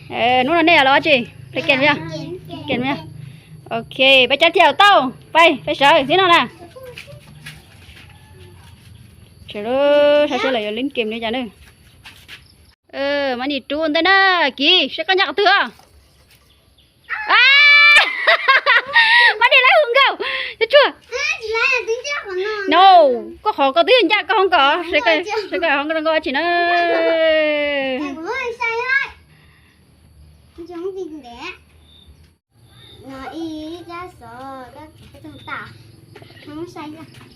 Hnub no nej los dab tsi? Peb kem, kem. Ok, peb cab thiaj tau. Peb, peb sawv tib no na. Sawv, sawv los yuav lib kem li cas na. Mab Nis rub ntej na, Kiv, saib koj ncaj qhov twg os. Mab Nis lawv hu nkauj, tsuag. No, koj qhov koj twb ncaj koj hoob nkauj, saib koj hoob nkauj dab tsi na.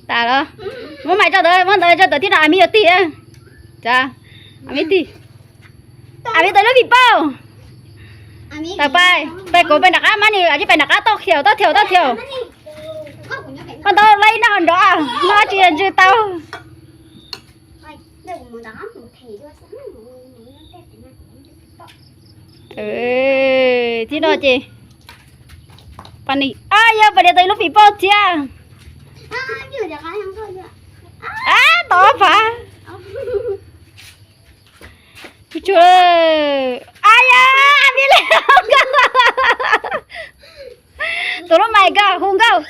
Tas los, muab mais rau ntawd, muab ntawd rau ntawd thiab no, a mi yuav tig. Cas, a mi tig. A mi tau lub pim pauj. Tawm pais, pais kuv pais nram qab, Mab Nis, a, pais nram qab toj thiaum, toj thiaum, toj thiaum. Koj ntau lawv ib noj nrov, noj tsis ntsws tau. Tib no ces Pab Nis, a, yog Pab Nis tau ib lub pim pauj thiab. Ab, tau ob phav. Tsuag, a, yog, a mi li, tus lub mais koj hu nkauj.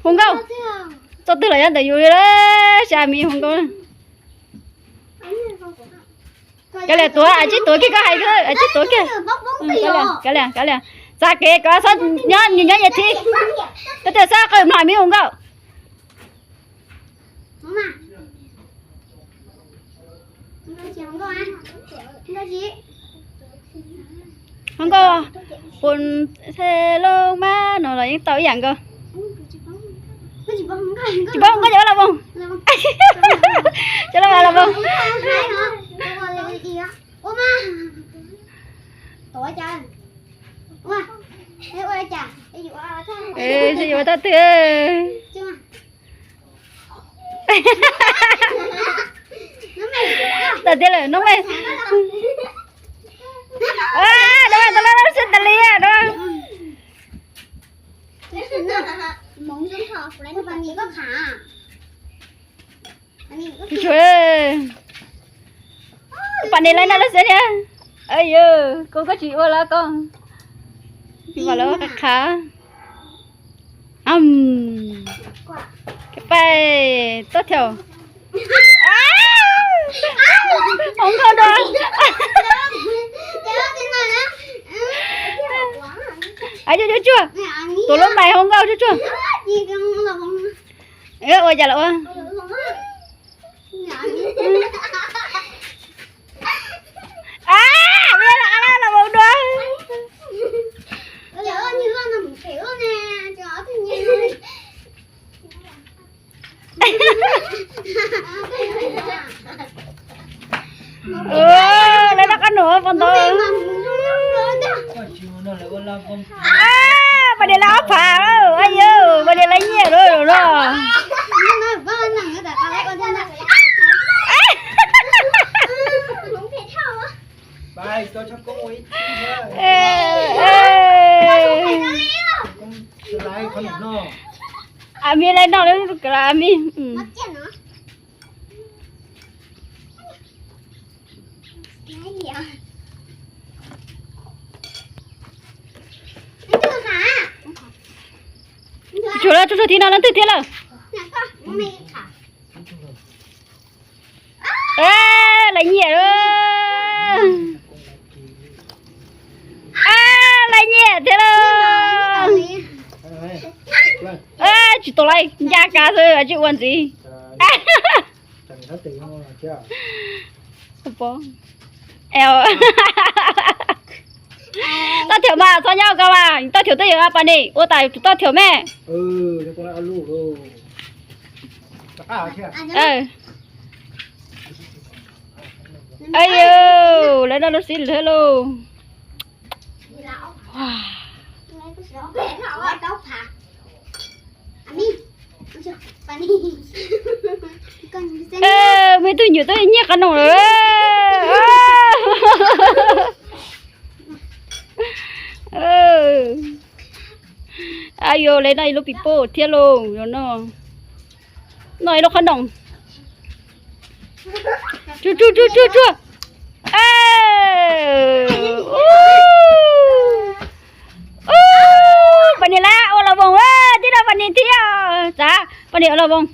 Hu nkauj. Txoj twg los nyob ntawm yus li, xya mi hu nkauj. Kav liam tuav, tsib tuav kiag koj hais, tsib tuav kiag. Kav liam, kav liam. Txav kev kom txhob nyob nyias nyob nyias thib. Koj twb xav qw mloog a mi hu nkauj. Hoob nkauj, pus the loo mab no los yeej tau ib yam nkaus. Tsis paub hu nkauj ces ua los mus. Ces los mas los mus. Twb yuav ua thaj twg. Tawm tiag lawm no me. Dab tsi tas li no. Pab Nis lawv noj lub xiab thiab. Yog koj, koj tsis ua los koj. Tsis pom lawv ua qab qhab. Pais toj thiaum. Hoob nkauj dua. Tsuag tsuag tsuag. Tus lub mais hoob nkauj tsuag tsuag. Ua cas los ua. A, los mus dua. Lawv noj qab num pom ntau. Pab Nis lawv ob phav, a yog Pab Nis lawv nyiam lawm los. A mi lawv noj lawv, a mi. Tsuag lawm, tsuag tsuag thiab no leej twg thiab lawm. Lawv nyiam lawm. Lawv nyiam thiab lawm. Tsis tau lawm, ncaj qab xwb tsis ua ntxiv. Toj thiaum mas txhob nyob ko mas, toj thiaum twb yog Pab Nis ua tas tus toj thiaum me. Yog, lawv noj lub xib lawm lauj. Muaj ib tug nyuam twb nyiam qab noo lawm. Yog le noj ib lub pis poj thiab lauj, yog no. Noj ib lub qhob noom. Tsuag tsuag tsuag tsuag tsuag. Poj niam lawv ua los voos, tib no poj niam thiab. Txav poj niam ua los voos.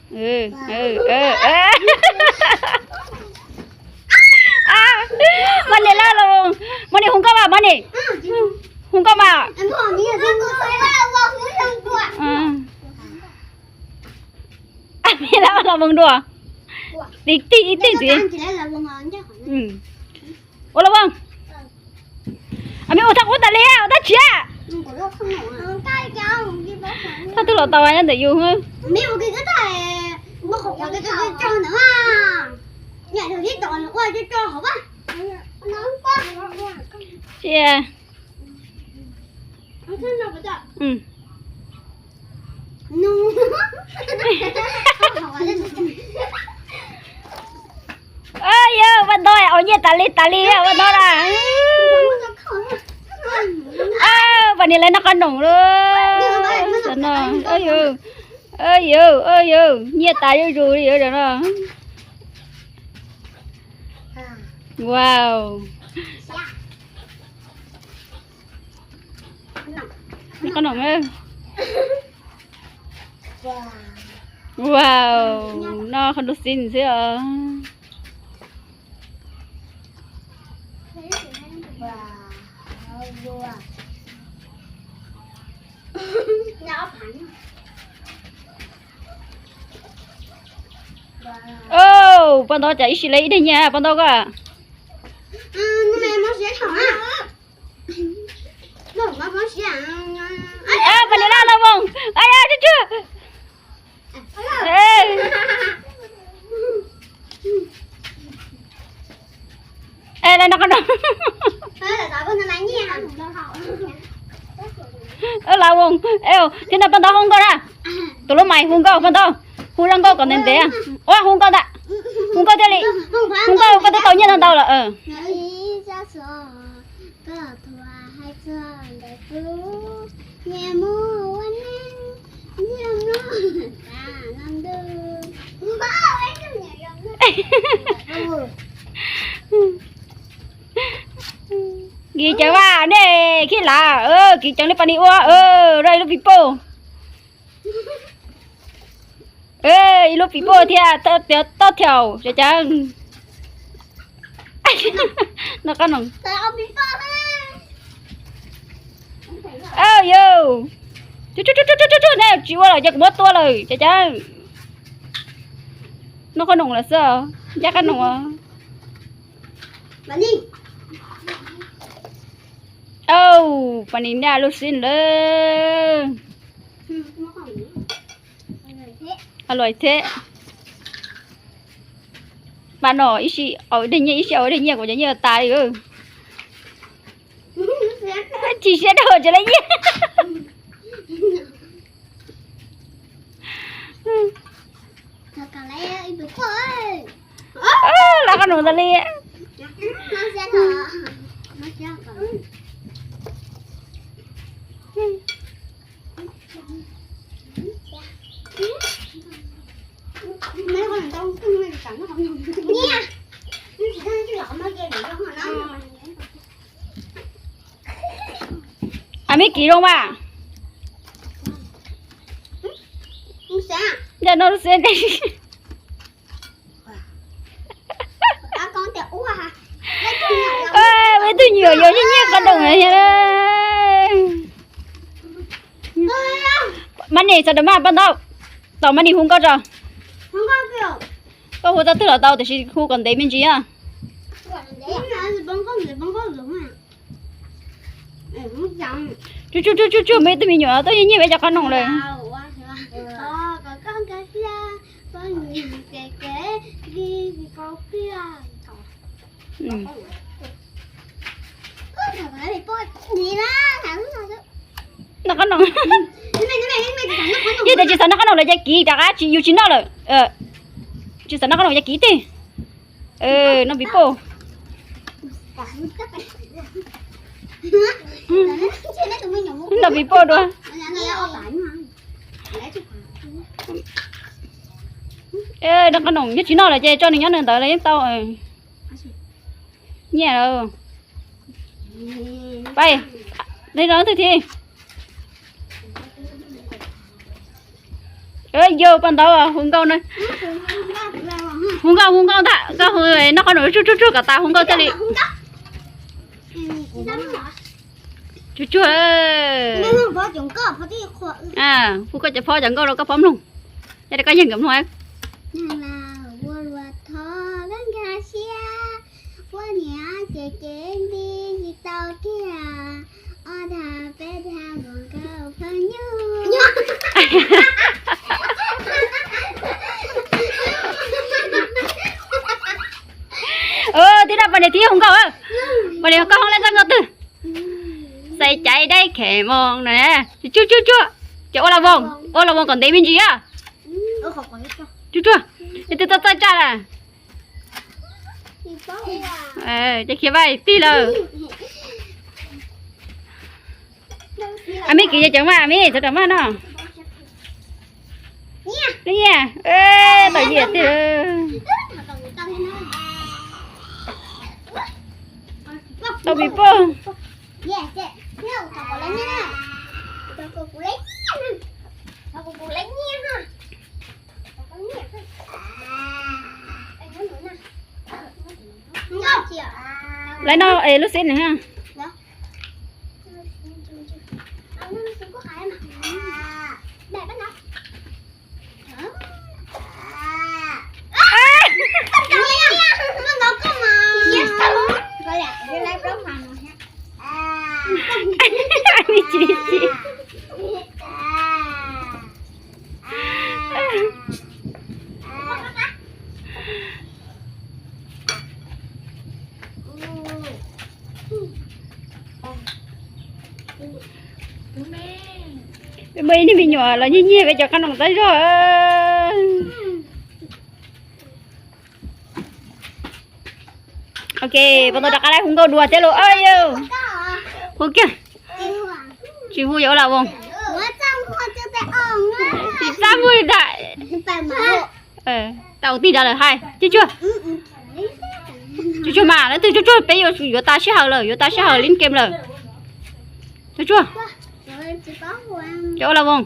Poj niam lawv los voos, poj niam hu nkauj mas, poj niam hu nkauj mas. Poj niam lawv ua los voos dua. Tib tib ib teg ntxiv. Ua los voos. A, me ua thaj qub tas li, ua thaj tshiab. Thaj twg los tau nyob ntawm yus. Sia. Yog poj ntxoog ua nyiaj tas li tas li poj ntxoog na. Poj niam lawv noj qhob noom lawm no. Yog, yog, nyiaj tas zuj zus li no. Wow. Noj qhob noom. Wow, noj qhob noom xwb os. Poj ntxoog cas ib sij li ib daim nyiaj poj ntxoog koj. Poj niam lawv los voos. Lawv noj qhob noom. Lawv voos. Thiab no poj ntxoog hu nkauj na. Tus lub mais hu nkauj poj ntxoog. Hu zoo nkauj kom ntev ntev. Ua hu nkauj ntag. Hu nkauj thiaj li. Hu nkauj koj twb tau nyiaj ntau ntau lawm. Kiv ceev mas nej khib lav, kiv ceev li pas ni ua, rau ib lub pis poj. Ib lub pis poj thiab, toj thiaus cas cas. Noj qhob noom. Yog. Nej tsis ua lawm ces kuv muab tua lawm cas cas. Noj qhob noom lawm xwb, ncaj qhob noom os. Au, pas ni naj lub xib lawm. Luaj thiab. Pas no ib sij au ib daim nyiaj, ib sij au ib daim nyiaj kuv cov nyiaj tas li. Chim siab dhau tsis lawv nyiaj. Lawv qhob noom tas li. A, me kiv zoo mas. Yog no xwb. Ib tug nyuam yaus nyiaj nyiaj qhob noom. Mas nim sawv daws mas poj ntxoog, tos mas nim hu nkauj tso. Koj hu txog twg los tau tiam sis hu kom ntev me ntsis na. Tsuj tsuj tsuj tsuj, muaj ib tug me nyuam tuaj nyiaj nyiaj peb cov qhob noom lawm. Noj qhob noom. Yog tias tsis xav noj qhob noom lawm ces kiv rov qab, yus tsis noj lawm. Tsis xav noj qhob noom ces kiv teg. Noj pis poj. Ntaus pis poj dua. Noj qab noom, yog tsis noj lawm ces tso nws nyob nws ntawd los yeej tau. Nyiaj lawm. Pais, tej no twg thiab. Yog poj ntawd hu nkauj na. Hu nkauj, hu nkauj ntag, koj hu noj qab noom tsuag tsuag tsuag kom tas hu nkauj thiaj li. Tsuag tsuag. Hu koj cov phob cov nkauj rau koj phob mloog. Yog koj yeej nkawd mloog. Tib no poj niam thib hu nkauj, poj niam koj hu le txoj nkauj twg? Xaiv caiv dai khem moos no. Tsuag tsuag tsuag. Ces ua la voos, ua la voos kom ntev me ntsis a. Tsuag tsuag. Es twb txawj txawj tsaj lawm. Ces khiav vaj tig lawm. A mi kiv yog cov mas a mi txhob rau mas no. Tau yiam tiag. Tau pis poj. Lawv no es lub xib nws ha. Peb muaj ib niag me nyuam los nyiag nyiag peb cov qab noom tag zog. Ok, peb tau rov qab lawm, hu nkauj dua thiab lauj. Hu kiag. Tsis hu yuav ua la voos. Tsis txaj muag li ntag. Tau tij nrad lawm hais. Tsuag tsuag. Tsuag tsuag mas, leej twg tsuag tsuag peb yuav tas sij hawm lawm, yuav tas sij hawm lin kem lawm. Tsuag tsuag. Cov ua la voos.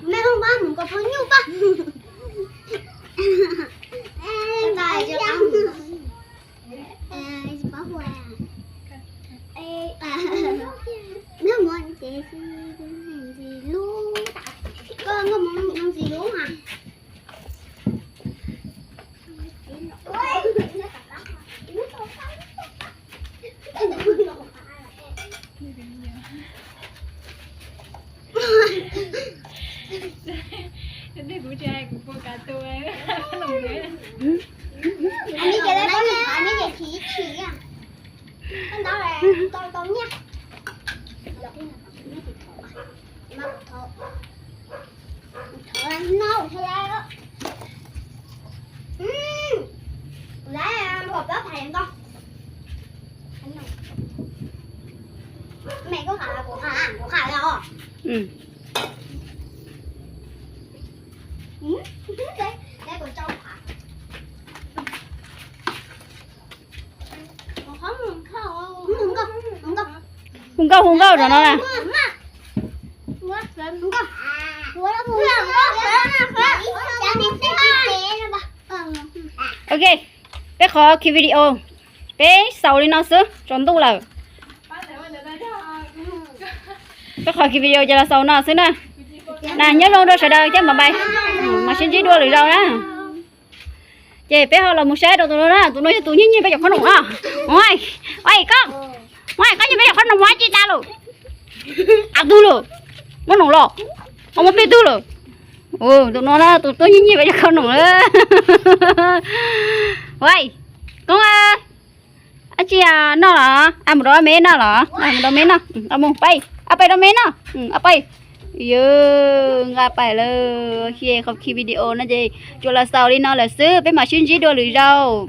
Hu nkauj hu nkauj rau no na. Ok, peb qhov khi video peb xaus li no xwb, tsaus ntuj lawm. Peb qhov khi video ces los xaus no xwb na. Na nyob zoo rau sawv daws thiab, bye bye. Mam sib ntsib dua lwm zaus na. Ces peb ho los mus saib rau tus no na, tus no yog tus nyiag nyiag peb cov qhob noom na. Ua koj, ua koj nyiag peb cov qhob noom ua tsis tas lawm. Av twg lawm? Muab noom los, ho muab peb twg lawm? Tus no na tus tuaj nyiag nyiag peb cov qhob noom na. Ua koob, ab tsi noj los? Ab mus rau me noj los? Mus rau me noj, mus pais, ab pais rau me noj, ab pais. Yog nqa pais lawm, qhov khi video no ces tsuas los xaus li no lawm xwb, peb mam sib ntsib dua lwm zaus.